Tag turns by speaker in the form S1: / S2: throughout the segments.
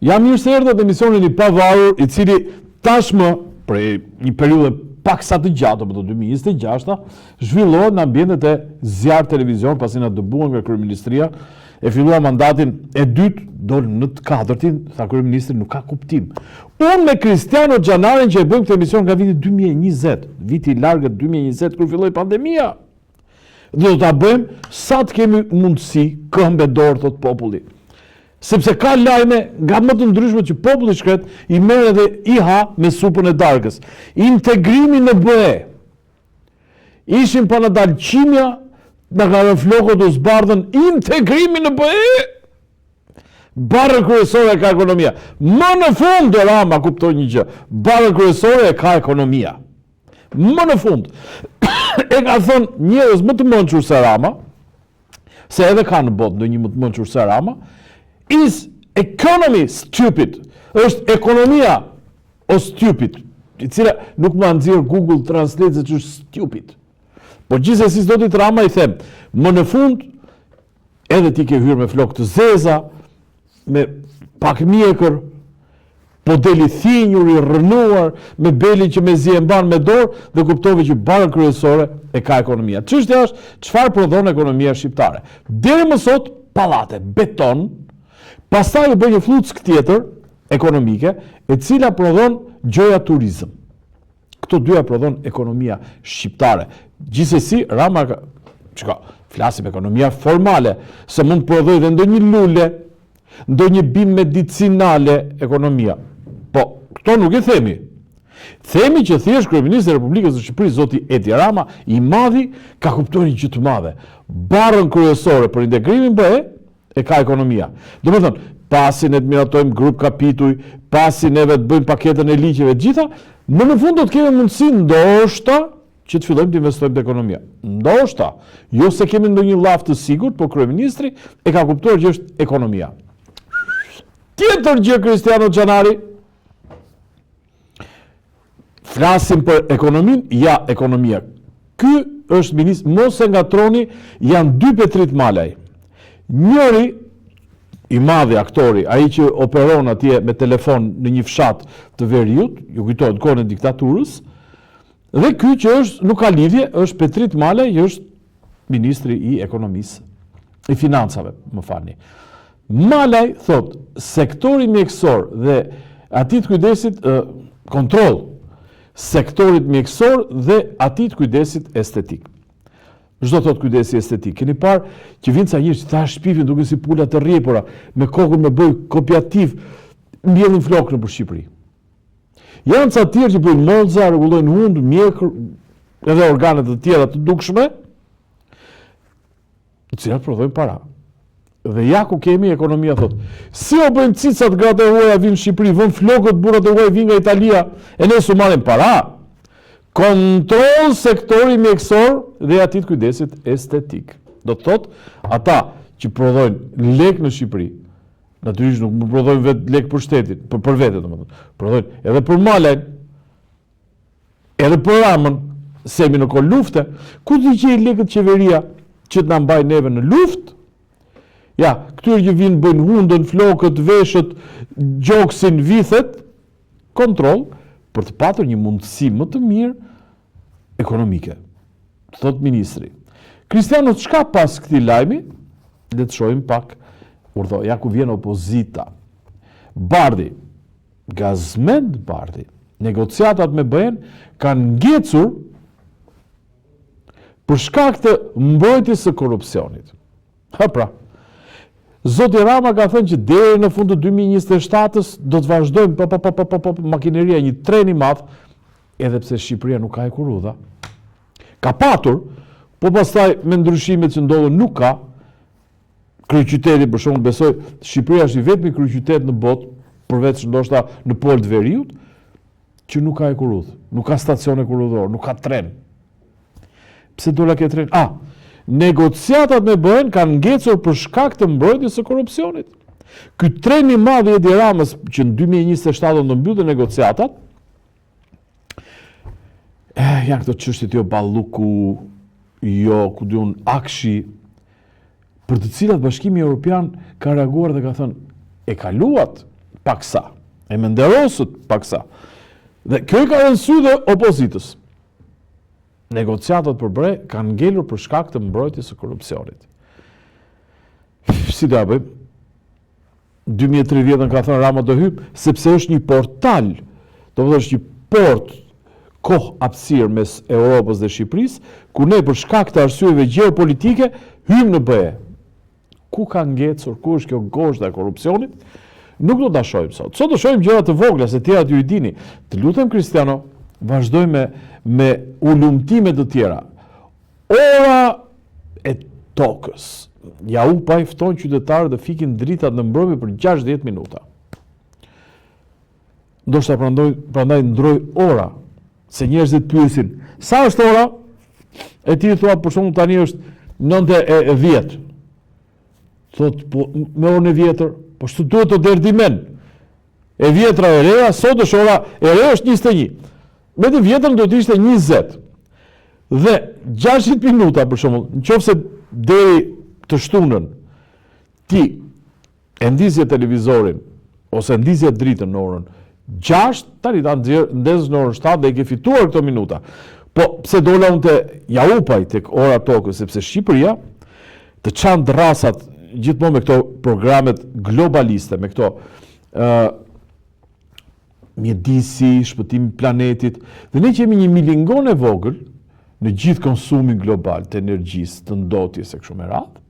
S1: Ja mirë se erdhët në emisionin i pavarur, i cili tashmë prej një periudhe paksa të gjatë, apo të 2026-a, zhvillohet në ambientet e Zjarr Televizion, pasi na dëbuan nga kryeministria, e filluam mandatin e dytë, dolëm në të katërtin, tha kryeministri, nuk ka kuptim. Unë me Kristiano Xhanarin që e bëjmë këtë emision nga viti 2020, viti i largët 2020, kur filloi pandemia. Dhe do ta bëjmë sa të kemi mundësi, këmbë e dorë, thotë populli. Sepse ka lajme nga më të ndryshme që populli i shkretë i merr edhe i ha me supën e darkës. Integrimi në BE. Ishim pa na dalë qimja, na ka rënë flokët u zbardhën integrimi në BE. Barrën kryesore e ka ekonomia. Më në fund Rama kuptoi një gjë. Barrën kryesore e ka ekonomia. Më në fund, e ka thënë njerëz më të mençur se Rama, se edhe ka në botë ndonjë më të mençur se Rama, is economy stupid, është ekonomia o stupid, i cila nuk ma nxjerr Google Translate se ç'është stupid. Po gjithsesi zotit Rama i them, më në fund, edhe ti ke hyrë me flokë të zeza, me pak mjekër, po del i thinjur, i rrënuar, me belin që mezi e mban me dorë dhe kuptove që barrën kryesore e ka ekonomia. Çështja është çfarë prodhon ekonomia shqiptare. Deri më sot pallate, beton, pastaj u bë një flluskë tjetër ekonomike, e cila prodhon gjoja turizëm. Këto dyja prodhon ekonomia shqiptare. Gjithsesi, Rama ka, çka, flasim ekonomia formale, se mund të prodhojë dhe ndonjë lule, ndonjë bimë medicinale ekonomia. Po, këto nuk i themi. Themi që thjesht kryeministri i Republikës së Shqipërisë, zoti Edi Rama, i madhi ka kuptuar një gjë të madhe. Barrën kryesore për integrimin BE e ka ekonomia. Domethënë, pasi ne të miratojmë grup kapituj, pasi neve të bëjmë paketën e ligjeve të gjitha, më në fund do të kemi mundësi ndoshta që të fillojmë të investojmë te ekonomia. Ndoshta, jo se kemi ndonjë llaf të sigurt, po kryeministri e ka kuptuar që është ekonomia. Tjetër gjë Kristiano Xhanari, Flasim për ekonominë, ja ekonomia. Ky është ministër, mos e ngatërroni, janë dy Petrit Malaj. Njëri i madhi aktori, ai që operon atje me telefon në një fshat të veriut, ju kujtohet kohën e diktaturës, dhe ky që është nuk ka lidhje, është Petrit Malaj, që është ministri i ekonomisë, i financave, më falni. Malaj thotë, sektori mjekësor dhe atij të kujdesit kontroll sektorit mjekësor dhe atij të kujdesit estetik. Ç'do thotë kujdesi estetik? Keni parë që vijnë ca njerëz që ta shpifin duke si pula të rrjepura, me kokën me bojë kopjativ, mbjellin flokë nëpër Shqipëri. Janë ca tjerë që bëjnë mollza, rregullojnë hundë, mjekër, edhe organe të tjera të dukshme, të cilat prodhojnë para. Dhe ja ku kemi ekonomia thotë, si o bëjmë cicat gratë e huaja vinë në Shqipëri, vënë flokët burrat e huaj vinë nga Italia, e ne s'u marrim para. Kontroll sektori mjekësor dhe atij të kujdesit estetik. Do të thotë, ata që prodhojnë lek në Shqipëri, Natyrisht nuk mund prodhojnë vetë lek për shtetin, për për vete domethënë. Prodhojnë edhe për Malajn, edhe për Ramën, se jemi në kohë lufte, ku t'i gjejë lekët qeveria që të na mbajë neve në luftë? Ja, këtyre që vijnë bëjnë hundën, flokët, veshët, gjoksin, vithet, kontroll për të patur një mundësi më të mirë ekonomike. Thotë ministri. Kristiano, çka pas këtij lajmi? Le të shohim pak. Urdhëro, ja ku vjen opozita. Bardhi, Gazmend Bardhi, negociatat me BE-n kanë ngecur për shkak të mbrojtjes së korrupsionit. Ha pra, Zoti Rama ka thënë që deri në fund të 2027-ës do të vazhdojmë pa pa pa pa pa pa makineria një tren i madh, edhe pse Shqipëria nuk ka hekurudha. Ka patur, po pastaj me ndryshimet që ndodhën nuk ka. Kryeqyteti për shembull besoj Shqipëria është i vetmi kryeqytet në botë, përveç ndoshta në pol të veriut, që nuk ka hekurudhë, nuk ka stacion hekurudhor, nuk ka tren. Pse dola ke tren? Ah, negociatat me BE-n kanë ngecur për shkak të mbrojtjes së korrupsionit. Ky tren i madh i Edi Ramës që në 2027 do të mbyllte negociatat, eh, janë këto çështjet jo Balluku, jo ku di unë AKSHI, për të cilat Bashkimi Evropian ka reaguar dhe ka thënë e kaluat. Paksa. E menderosët paksa. Dhe kjo i ka rënë në sy dhe opozitës. Negociatat për BE kanë ngelur për shkak të mbrojtjes së korrupsionit. Si do ja bëjmë? 2030-ën ka thënë Rama do hyjmë, sepse është një portal, domethënë është një port kohë hapësirë mes Europës dhe Shqipërisë, ku ne për shkak të arsyeve gjeopolitike hyjmë në BE. Ku ka ngecur, ku është kjo gozhda e korrupsionit? Nuk do ta shohim sot. Sot do shohim gjëra të vogla, se tjerat ju i dini. Të lutem Kristiano, vazhdoj me me hulumtime të tjera. Ora e tokës. Jaupaj fton qytetarët të fikin dritat në mbrëmje për 60 minuta. Ndoshta prandaj prandaj ndroi ora, se njerëzit pyesin, sa është ora? E ti thua për shembull tani është 9 e 10. Thot po me orën e vjetër, po s'të duhet të derdimen. E vjetra e reja, sot është ora e re është 21. Me të vjetrën do të ishte 20. Dhe 60 minuta për shembull, në qoftë se deri të shtunën ti e ndizje televizorin ose ndizje dritën në orën 6, tani ta ndezësh në orën 7 dhe i ke fituar këto minuta. Po, pse dola unë te Jaupaj tek ora e tokës, sepse Shqipëria të çan dërrasat gjithmonë me këto programet globaliste, me këto ë mjedisi, shpëtimi i planetit, dhe ne që jemi një milingonë e vogël në gjithë konsumin global të energjisë, të ndotjes e kështu me radhë,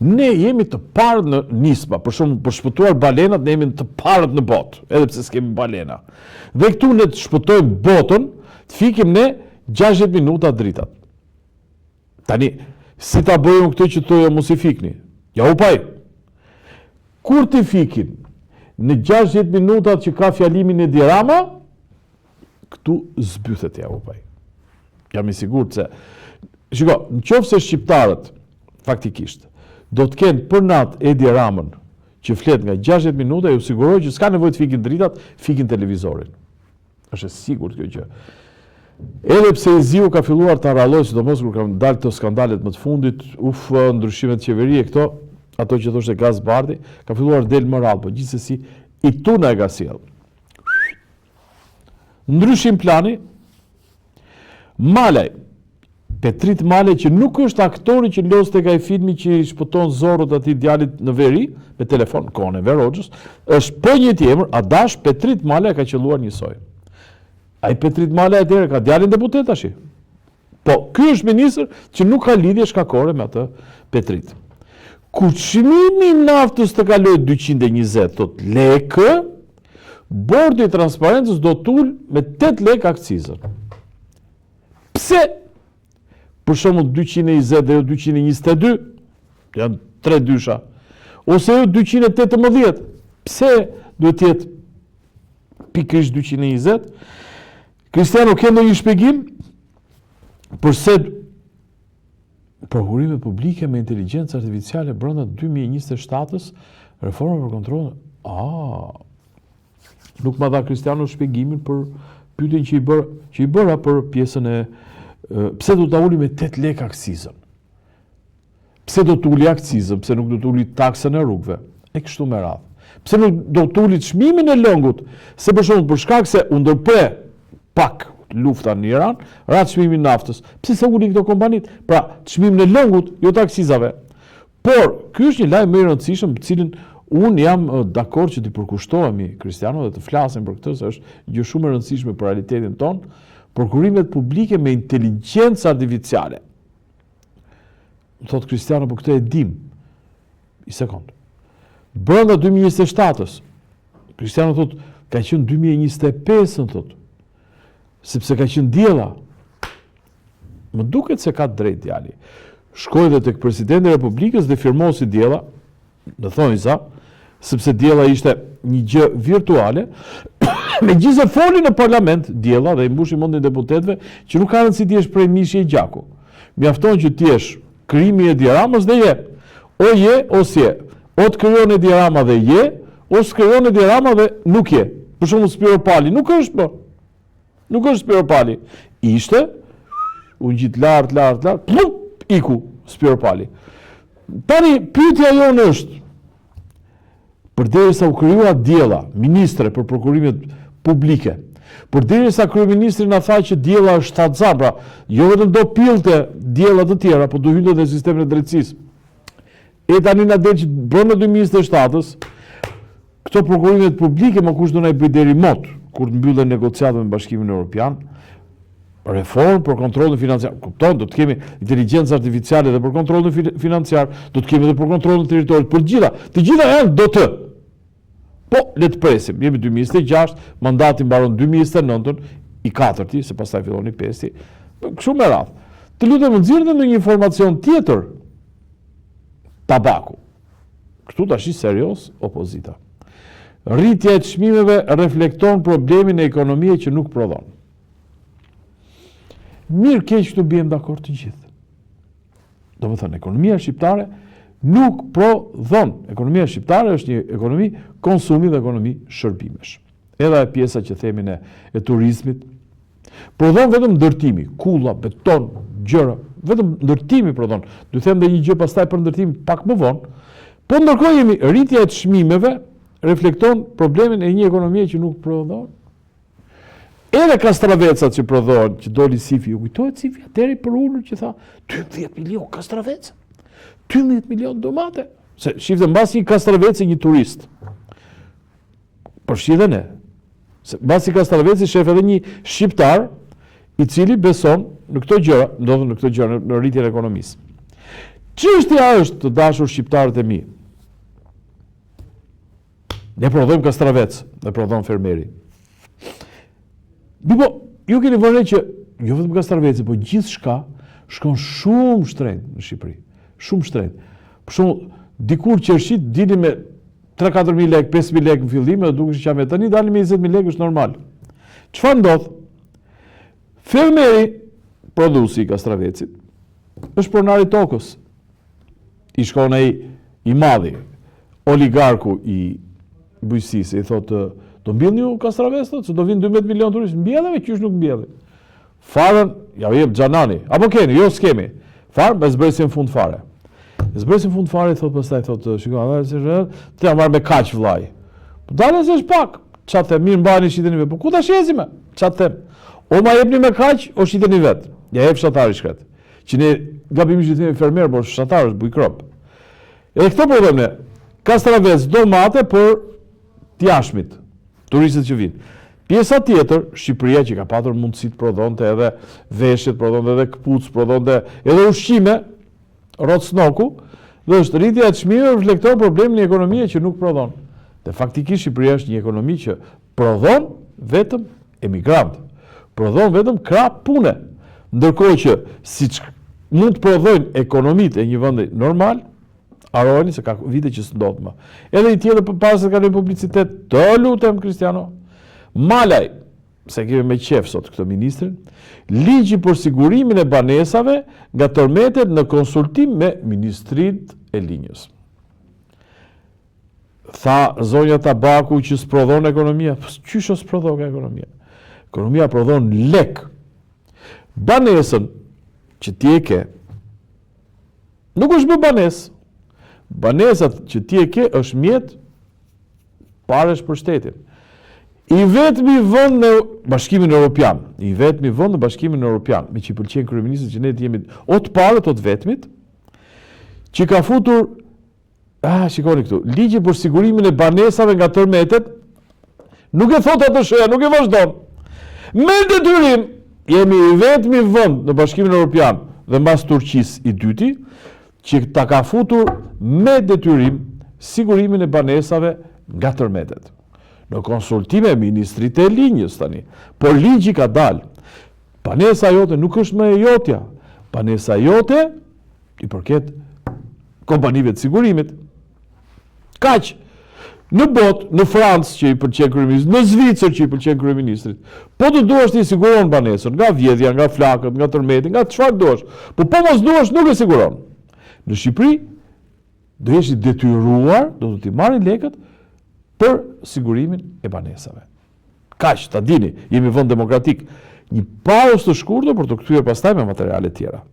S1: Ne jemi të parët në nisma, për shembull për shpëtuar balenat, ne jemi të parët në botë, edhe pse s'kemi balena. Dhe këtu ne të shpëtojmë botën, të fikim ne 60 minuta dritat. Tani, si ta bëj unë këtë që të thoja mos i fikni? Jaupaj. Kur t'i fikin në 60 minutat që ka fjalimin Edi Rama, këtu zbythet Jaupaj. Jam i sigurt se, shiko, në qoftë se shqiptarët, faktikisht, do të kenë për natë Edi Ramën, që flet nga 60 minuta, ju siguroj që s'ka nevojë të fikin dritat, fikin televizorin. Është e sigurt kjo gjë. Edhe pse i ziu ka filluar të rrallojë, sidomos kur kanë dalë këto skandalet më të fundit, uf, ndryshimet qeverie këto, ato që thoshte Gaz Bardhi, ka filluar del më rrallë, po gjithsesi i tuna e ka sjellë. Ndryshim plani, Malaj, Petrit Malaj që nuk është aktori që loz tek ai filmi që i shpëton zorrët atij djalit në veri, me telefon, kohën e Enver Hoxhës, është po i njëjti emër, Adash Petrit Malaj ka qëlluar njësoj. Ai Petrit Malaj atëherë ka djalin deputet tashi. Po, ky është ministër që nuk ka lidhje shkakore me atë Petrit. Kur çmimi i naftës të kalojë 220, thot lekë, Bordi i Transparencës do të ulë me 8 lekë akcizën. Pse? Për shembull 220 dhe jo 222, janë tre dysha. Ose jo 218. Pse duhet të jetë pikërisht 220? Kristiano, ke ndonjë shpjegim? Përse prokurime publike me inteligjencë artificiale brenda 2027-ës, reforma për kontrollin... A, nuk ma dha Kristiano shpjegimin për pyetjen që i bër, që i bëra për pjesën e pse do ta uli me 8 lekë akcizën. Pse do të uli akcizën, pse nuk do të uli taksën e rrugëve, e kështu me radhë. Pse nuk do të uli çmimin e lëngut, se për shembull për shkak se u ndërpre pak lufta në Iran, ra çmimi i naftës. Pse s'e ulin këto kompanitë? Pra, çmimin e lëngut, jo të akcizave. Por, ky është një lajm më i rëndësishëm, të cilin unë jam dakord që t'i përkushtohemi Kristiano dhe të flasim për këtë, se është gjë shumë e rëndësishme për realitetin tonë, prokurimet publike me inteligjencë artificiale. Më thotë Kristiano, po këtë e dim. Një sekond. Brenda 2027-ës, Kristiano thotë, ka qenë 2025-ën, thotë, sepse ka qenë Diella. Më duket se ka të drejtë djali. Shkoi dhe tek presidenti i Republikës dhe firmosi Diella, në thonjza, sepse Diella ishte një gjë virtuale, megjithëse foli në parlament Diella dhe i mbushi mendjen deputetëve që nuk ka rëndësi të jesh prej mishi e gjaku. Mjafton që të jesh krijimi i Edi Ramës dhe je. O je, o s'je. O të krijon Edi Rama dhe je, o s'krijon Edi Rama dhe nuk je. Për shembull Spiropali nuk është më. Nuk është Spiropali. Ishte, u ngjit lart, lart, lart, plup, iku Spiropali. Tani, pyetja jonë është, Përderisa u krijua Diella, ministre për prokurimet publike, përderisa kryeministri na tha që Diella është shtatzënë, pra jo vetëm do pillte Diella të tjera, po do hynte në sistemin e drejtësisë. E tani na del që brenda 2027-ës, këto prokurimet publike më kush do na i bëjë deri mot, kur të mbyllen negociatat me Bashkimin Evropian, reformë për kontrollin financiar. Kupton, do të kemi inteligjencë artificiale dhe për kontrollin financiar, do të kemi edhe për kontrollin e territorit, për të gjitha. Të gjitha janë do të. Po, le të presim. Jemi 2026, mandati mbaron 2029-ën, i katërti, se pastaj fillon i pesti. Kështu me radhë. Të lutem, nxirr dhe ndonjë informacion tjetër Tabaku. Këtu tashi serioz opozita. Rritja e çmimeve reflekton problemin e ekonomisë që nuk prodhon. Mirë keq këtu biem dakord të gjithë. Domethënë, ekonomia shqiptare nuk prodhon. Ekonomia shqiptare është një ekonomi konsumi dhe ekonomi shërbimesh. Edhe e pjesa që themi ne e turizmit, prodhon vetëm ndërtimi, kulla, beton, gjëra, vetëm ndërtimi prodhon. Do them dhe një gjë pastaj për ndërtimin pak më vonë. Po ndërkohë jemi rritja e çmimeve reflekton problemin e një ekonomie që nuk prodhon. Edhe kastravecat që prodhohen, që doli Sifi, ju kujtohet Sifi atëherë i përulur që tha 12 milion kastraveca, 12 milion domate. Se shifte mbas një kastraveci një turist. Përfshi dhe ne. Se mbas një kastraveci shef edhe një shqiptar i cili beson në këto gjëra, ndodhën në këto gjëra në, në rritjen e ekonomisë. Çështja është të dashur shqiptarët e mi. Ne prodhojmë kastravec, ne prodhon fermeri. Mirëpo, ju keni vënë re që jo vetëm kastraveci, po gjithçka shkon shumë shtrenjtë në Shqipëri. Shumë shtrenjtë. Për shembull, dikur qershitë dilnin me 3-4 mijë lekë, 5 mijë lekë në fillim edhe dukeshin qamet. Tani dalin me 20 mijë lekë është normal. Çfarë ndodh? Fermeri, prodhuesi i kastravecit, është pronar i tokës. I shkon ai i madhi, oligarku i bujqësisë, i thotë, do mbillni ju kastravec, thotë, se do vinë 12 milion turistë, mbjellim e qysh nuk mbjellim. Farën, ja u jep xhanani, apo keni, jo s'kemi. Farë, me zbresim në fund fare. Zbresim në fund fare, thotë pastaj, thotë, shiko, të ja marr me kaq vllai. Po dale se është pak, ça të them, mirë mbani shiteni vetë, po ku ta shesim e? Ça të them? O ma jepni me kaq, o shiteni vetë. Ja jep fshatari i shkretë. Që ne gabimisht i themi fermer, por fshatar është bujkrop. Edhe këto prodhojmë ne. Kastravec, domate për të jashtmit, turistët që vijnë. Pjesa tjetër, Shqipëria që ka patur mundësi të prodhonte edhe veshje, të prodhonte edhe këpucë, prodhonte edhe ushqime, rrocnoku, dhe është rritja e çmimeve reflekton problemin e ekonomisë që nuk prodhon. Dhe faktikisht Shqipëria është një ekonomi që prodhon vetëm emigrantë, prodhon vetëm krah pune, ndërkohë që siç mund të prodhojnë ekonomitë e një vendi normal, harrojeni se ka vite që s'ndodh më. Edhe një tjetër para se të kalojmë publicitet, të lutem Kristiano. Malaj, se kemi me qef sot këtë ministrin, ligji për sigurimin e banesave nga tërmetet në konsultim me ministritë e linjës. Tha zonja Tabaku që s'prodhon ekonomia. Po qysh s'prodhon ekonomia? Ekonomia prodhon lek. Banesën që ti e ke, nuk është më banesë. Banesat që ti e ke është mjet paresh për shtetin. I vetmi vend në Bashkimin Evropian, i vetmi vend në Bashkimin Evropian, meqë i pëlqen kryeministrit që ne të jemi o të parët o të vetmit, që ka futur Ah, shikoni këtu. Ligji për sigurimin e banesave nga tërmetet nuk e thotë ATSH-ja, nuk e vazhdon. Me detyrim, jemi i vetmi vend në Bashkimin Evropian dhe mbas Turqisë i dyti që ta ka futur me detyrim sigurimin e banesave nga tërmetet. Në konsultime ministritë e linjës tani, por ligji ka dalë. Banesa jote nuk është më e jotja. Banesa jote i përket kompanive të sigurimit. Kaq! Në botë, në Francë që i pëlqen kryeministrit, në Zvicër që i pëlqen kryeministrit, po të duash ti siguron banesën, nga vjedhja, nga flakët, nga tërmeti, nga çfarë duash. Po po mos duash nuk e siguron. Në Shqipëri do jesh i detyruar, do të t'i marrin lekët për sigurimin e banesave. Kaq, ta dini, jemi vend demokratik. Një pauzë të shkurtër për t'u kthyer pastaj me materiale tjera.